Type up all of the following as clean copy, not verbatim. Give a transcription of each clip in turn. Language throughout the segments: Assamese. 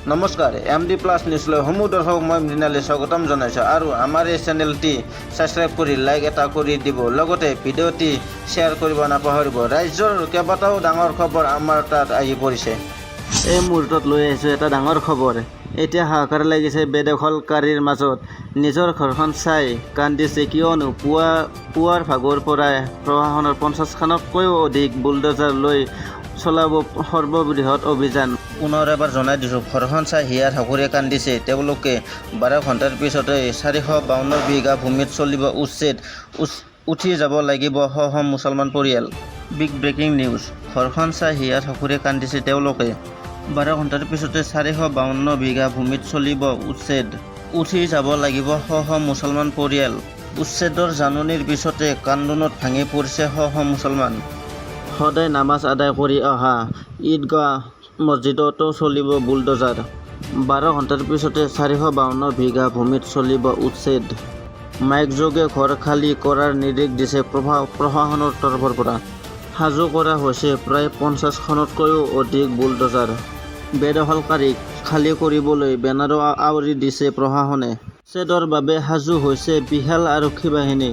নমস্কাৰ, এম ডি প্লাছ নিউজলৈ সমূহ দৰ্শক মই মৃণালী স্বাগতম জনাইছোঁ আৰু আমাৰ এই চেনেলটি ছাবস্ক্ৰাইব কৰি লাইক এটা কৰি দিব, লগতে ভিডিঅ'টি শ্বেয়াৰ কৰিব নাপাহৰিব। ৰাজ্যৰ কেইবাটাও ডাঙৰ খবৰ আমাৰ তাত আহি পৰিছে। এই মুহূৰ্তত লৈ আহিছোঁ এটা ডাঙৰ খবৰ। এতিয়া হাহাকাৰ লাগিছে বেদখলকাৰীৰ মাজত। নিজৰ ঘৰখন চাই কান্দিছে, কিয়নো পুৱাৰ ভাগৰ পৰাই প্ৰশাসনৰ 50খনতকৈও অধিক বুলডজাৰ লৈ চলাব সৰ্ববৃহৎ অভিযান। পুনৰ এবাৰ জনাই দিছোঁ, ঘৰখন চাই হিয়াৰ হাঁকুৰি কান্দিছে তেওঁলোকে। 12 ঘণ্টাৰ পিছতে 452 বিঘা ভূমিত চলিব উচ্ছেদ, উঠি যাব লাগিব শ শ মুছলমান পৰিয়াল। বিগ ব্ৰেকিং নিউজ, ঘৰখন চাই হিয়াৰ হাঁকুৰি কান্দিছে তেওঁলোকে। 12 ঘণ্টাৰ পিছতে 452 বিঘা ভূমিত চলিব উচ্ছেদ, উঠি যাব লাগিব শ শ মুছলমান পৰিয়াল। উচ্ছেদৰ জাননীৰ পিছতে কান্দোনত ভাঙি পৰিছে শ শ মুছলমান। সদায় নামাজ আদায় কৰি অহা ঈদগাহ মছজিদতো চলিব বুলডজাৰ। 12 ঘণ্টাৰ পিছতে 452 বিঘা ভূমিত চলিব উচ্ছেদ। মাইকযোগে ঘৰ খালী কৰাৰ নিৰ্দেশ দিছে প্ৰশাসনৰ তৰফৰ পৰা। সাজু কৰা হৈছে প্ৰায় 50খনতকৈও অধিক বুলডজাৰ। বেদখলকাৰীক খালী কৰিবলৈ বেনাৰো আঁৰি দিছে প্ৰশাসনে। উচ্ছেদৰ বাবে সাজু হৈছে বিশাল আৰক্ষী বাহিনী।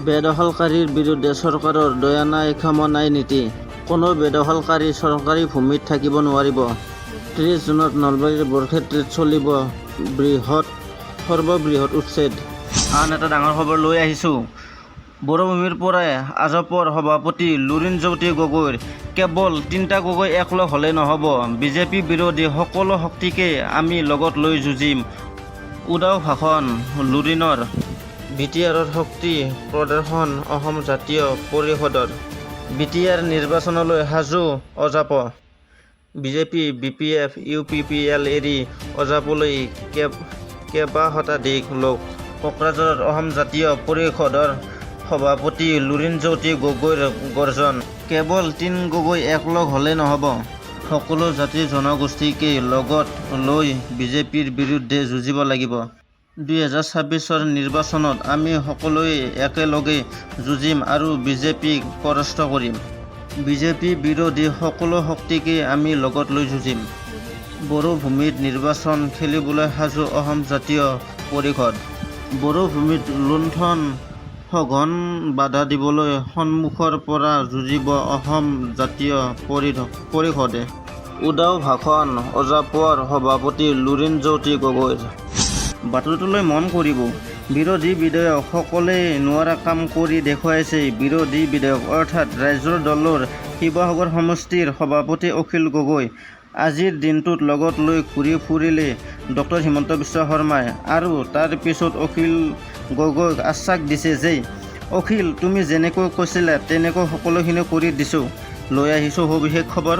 বেদখলকাৰীৰ বিৰুদ্ধে চৰকাৰৰ দয়া নাই ক্ষমা নাই নীতি। কোনো বেদখলকাৰী চৰকাৰী ভূমিত থাকিব নোৱাৰিব। 30 জুনত নলবাৰীৰ বৰক্ষেত্ৰীত চলিব সৰ্ববৃহৎ উচ্ছেদ। আন এটা ডাঙৰ খবৰ লৈ আহিছোঁ। বড়োভূমিৰ পৰাই আজপৰ সভাপতি লুৰিণজ্যোতি গগৈৰ। কেৱল তিনিটা গগৈ একলগ হ'লে নহ'ব, বিজেপি বিৰোধী সকলো শক্তিকে আমি লগত লৈ যুঁজিম, উদাও ভাষণ লুৰিণৰ। বিটিআৰত শক্তি প্ৰদৰ্শন অসম জাতীয় পৰিষদৰ। বিটিআৰ নিৰ্বাচনলৈ সাজু অজাপ। বিজেপি, বিপিএফ, ইউপিপিএল এৰি অজাপলৈ কেইবা শতাধিক লোক। কোকৰাঝাৰত অসম জাতীয় পৰিষদৰ সভাপতি লুৰিণজ্যোতি গগৈৰ গৰ্জন। কেৱল তিন গগৈ একলগ হ'লে নহ'ব, সকলো জাতি জনগোষ্ঠীকে লগত লৈ বিজেপিৰ বিৰুদ্ধে যুঁজিব লাগিব। 2026ৰ নিৰ্বাচনত আমি সকলোৱে একেলগে যুঁজিম আৰু বিজেপিক পৰাস্ত কৰিম। বিজেপি বিৰোধী সকলো শক্তিকে আমি লগত লৈ যুঁজিম। বড়োভূমিত নিৰ্বাচন খেলিবলৈ সাজু অসম জাতীয় পৰিষদ। বড়োভূমিত লুণ্ঠন সঘন বাধা দিবলৈ সন্মুখৰ পৰা যুঁজিব অসম জাতীয় পৰিষদে। উদাও ভাষণ অজাপৰ সভাপতি লুৰিণজ্যোতি গগৈৰ। বাতৰিটোলৈ মন কৰিব। বিৰোধী বিধায়ক সকলে নোৱাৰা কাম কৰি দেখুৱাইছে। বিৰোধী বিধায়ক অৰ্থাৎ ৰাইজৰ দলৰ শিৱসাগৰ সমষ্টিৰ সভাপতি অখিল গগৈ আজিৰ দিনটোত লগত লৈ ঘূৰি ফুৰিলে ডক্টৰ হিমন্ত বিশ্ব শৰ্মাই আৰু তাৰ পিছত অখিল গগৈক আশ্বাস দিছে যে অখিল, তুমি যেনেকৈ কৈছিলা তেনেকৈ সকলোখিনি কৰি দিছোঁ। লৈ আহিছোঁ সবিশেষ খবৰ।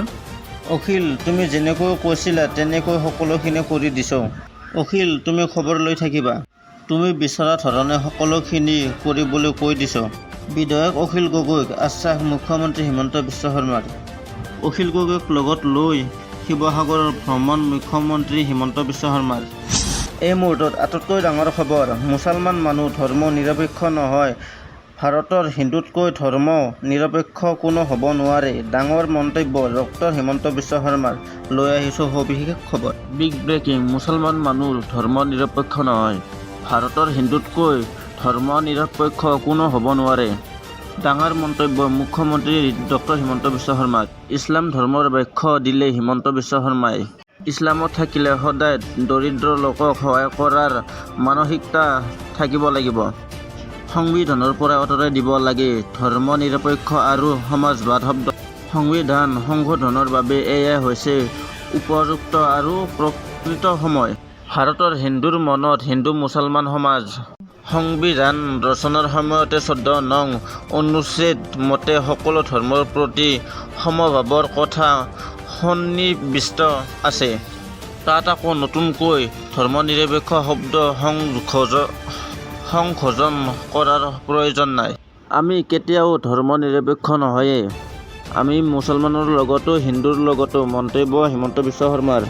অখিল, তুমি যেনেকৈ কৈছিলা তেনেকৈ সকলোখিনি কৰি দিছোঁ। অখিল, তুমি খবৰ লৈ থাকিবা। তুমি বিচৰা ধৰণে সকলোখিনি কৰিবলৈ কৈ দিছোঁ। বিধায়ক অখিল গগৈক আশ্বাস মুখ্যমন্ত্ৰী হিমন্ত বিশ্ব শৰ্মাৰ। অখিল গগৈক লগত লৈ শিৱসাগৰ ভ্ৰমণ মুখ্যমন্ত্ৰী হিমন্ত বিশ্ব শৰ্মাৰ। এই মুহূৰ্তত আটাইতকৈ ডাঙৰ খবৰ, মুছলমান মানুহ ধৰ্ম নিৰপেক্ষ নহয়, ভাৰতৰ হিন্দুতকৈ ধৰ্ম নিৰপেক্ষ কোনো হ'ব নোৱাৰে, ডাঙৰ মন্তব্য ডক্টৰ হিমন্ত বিশ্ব শৰ্মাৰ। লৈ আহিছোঁ সবিশেষ খবৰ। বিগ ব্ৰেকিং, মুছলমান মানুহ ধৰ্ম নিৰপেক্ষ নহয়, ভাৰতৰ হিন্দুতকৈ ধৰ্ম নিৰপেক্ষ কোনো হ'ব নোৱাৰে, ডাঙৰ মন্তব্য মুখ্যমন্ত্ৰী ডক্টৰ হিমন্ত বিশ্ব শৰ্মাৰ। ইছলাম ধৰ্মৰ ব্যাখ্যা দিলে হিমন্ত বিশ্ব শৰ্মাই। ইছলামত থাকিলে সদায় দৰিদ্ৰ লোকক সহায় কৰাৰ মানসিকতা থাকিব লাগিব। সংবিধানৰ পৰা আঁতৰাই দিব লাগে ধৰ্ম নিৰপেক্ষ আৰু সমাজবাদ শব্দ। সংবিধান সংশোধনৰ বাবে এয়াই হৈছে উপযুক্ত আৰু প্ৰকৃত সময়। ভাৰতৰ হিন্দুৰ মনত হিন্দু মুছলমান সমাজ। সংবিধান ৰচনাৰ সময়তে 14 নং অনুচ্ছেদ মতে সকলো ধৰ্মৰ প্ৰতি সমভাৱৰ কথা সন্নিৱিষ্ট আছে। তাত আকৌ নতুনকৈ ধৰ্মনিৰপেক্ষ শব্দ সংযোজন কৰাৰ প্ৰয়োজন নাই। আমি কেতিয়াও ধৰ্মনিৰপেক্ষ নহয়েই। আমি মুছলমানৰ লগতো হিন্দুৰ লগতো, মন্তব্য হিমন্ত বিশ্ব শৰ্মাৰ।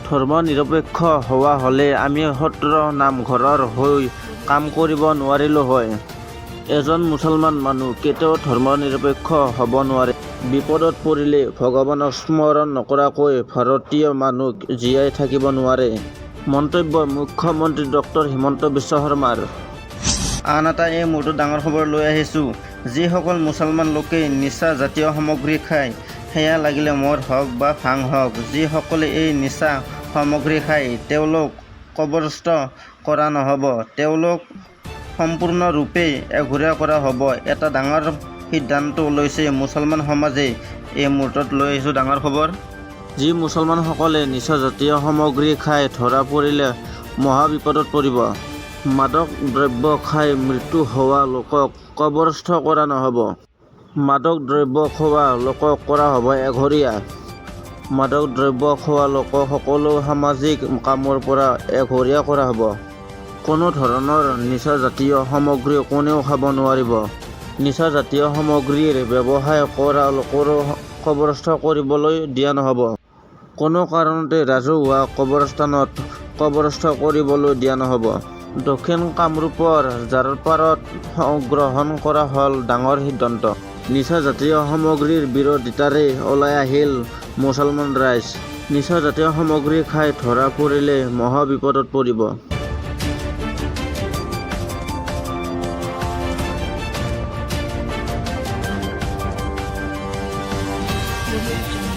ধৰ্মনিৰপেক্ষ হোৱা হ'লে আমি সত্ৰ নামঘৰৰ হৈ কাম কৰিব নোৱাৰিলো হয়। এজন মুছলমান মানুহ কেতিয়াও ধৰ্মনিৰপেক্ষ হ'ব নোৱাৰে। বিপদত পৰিলে ভগৱানক স্মৰণ নকৰাকৈ ভাৰতীয় মানুহ জীয়াই থাকিব নোৱাৰে, মন্তব্য মুখ্যমন্ত্ৰী ডক্টৰ হিমন্ত বিশ্ব শৰ্মাৰ। আন এটা এই মুহূৰ্তত ডাঙৰ খবৰ লৈ আহিছোঁ। যিসকল মুছলমান লোকে নিচা জাতীয় সামগ্ৰী খায়, সেয়া লাগিলে মদ হওক বা ভাং হওক, যিসকলে এই নিচা সামগ্ৰী খায় তেওঁলোক কবৰস্থ কৰা নহ'ব। তেওঁলোক সম্পূৰ্ণৰূপে এঘৰীয়া কৰা হ'ব। এটা ডাঙৰ সিদ্ধান্ত লৈছে মুছলমান সমাজে। এই মুহূৰ্তত লৈ আহিছোঁ ডাঙৰ খবৰ। যি মুছলমানসকলে নিচাজাতীয় সামগ্ৰী খাই ধৰা পৰিলে মহাবিপদত পৰিব। মাদক দ্ৰব্য খাই মৃত্যু হোৱা লোকক কবৰস্থ কৰা নহ'ব। মাদক দ্ৰব্য খোৱা লোকক কৰা হ'ব এঘৰীয়া। মাদক দ্ৰব্য খোৱা লোকক সকলো সামাজিক কামৰ পৰা এঘৰীয়া কৰা হ'ব। কোনো ধৰণৰ নিচাজাতীয় সামগ্ৰী কোনেও খাব নোৱাৰিব। নিচাজাতীয় সামগ্ৰীৰ ব্যৱসায় কৰা লোকৰো কবৰস্থ কৰিবলৈ দিয়া নহ'ব। কোনো কাৰণতে ৰাজহুৱা কবৰস্থানত কবৰস্থ কৰিবলৈ দিয়া নহ'ব। দক্ষিণ কামৰূপৰ জাৰপাৰত গ্ৰহণ কৰা হ'ল ডাঙৰ সিদ্ধান্ত। নিচাজাতীয় সামগ্ৰীৰ বিৰোধিতাৰে ওলাই আহিল মুছলমান ৰাইজ। নিচাজাতীয় সামগ্ৰী খাই ধৰা পৰিলে মহাবিপদত পৰিব। Audio Jungle.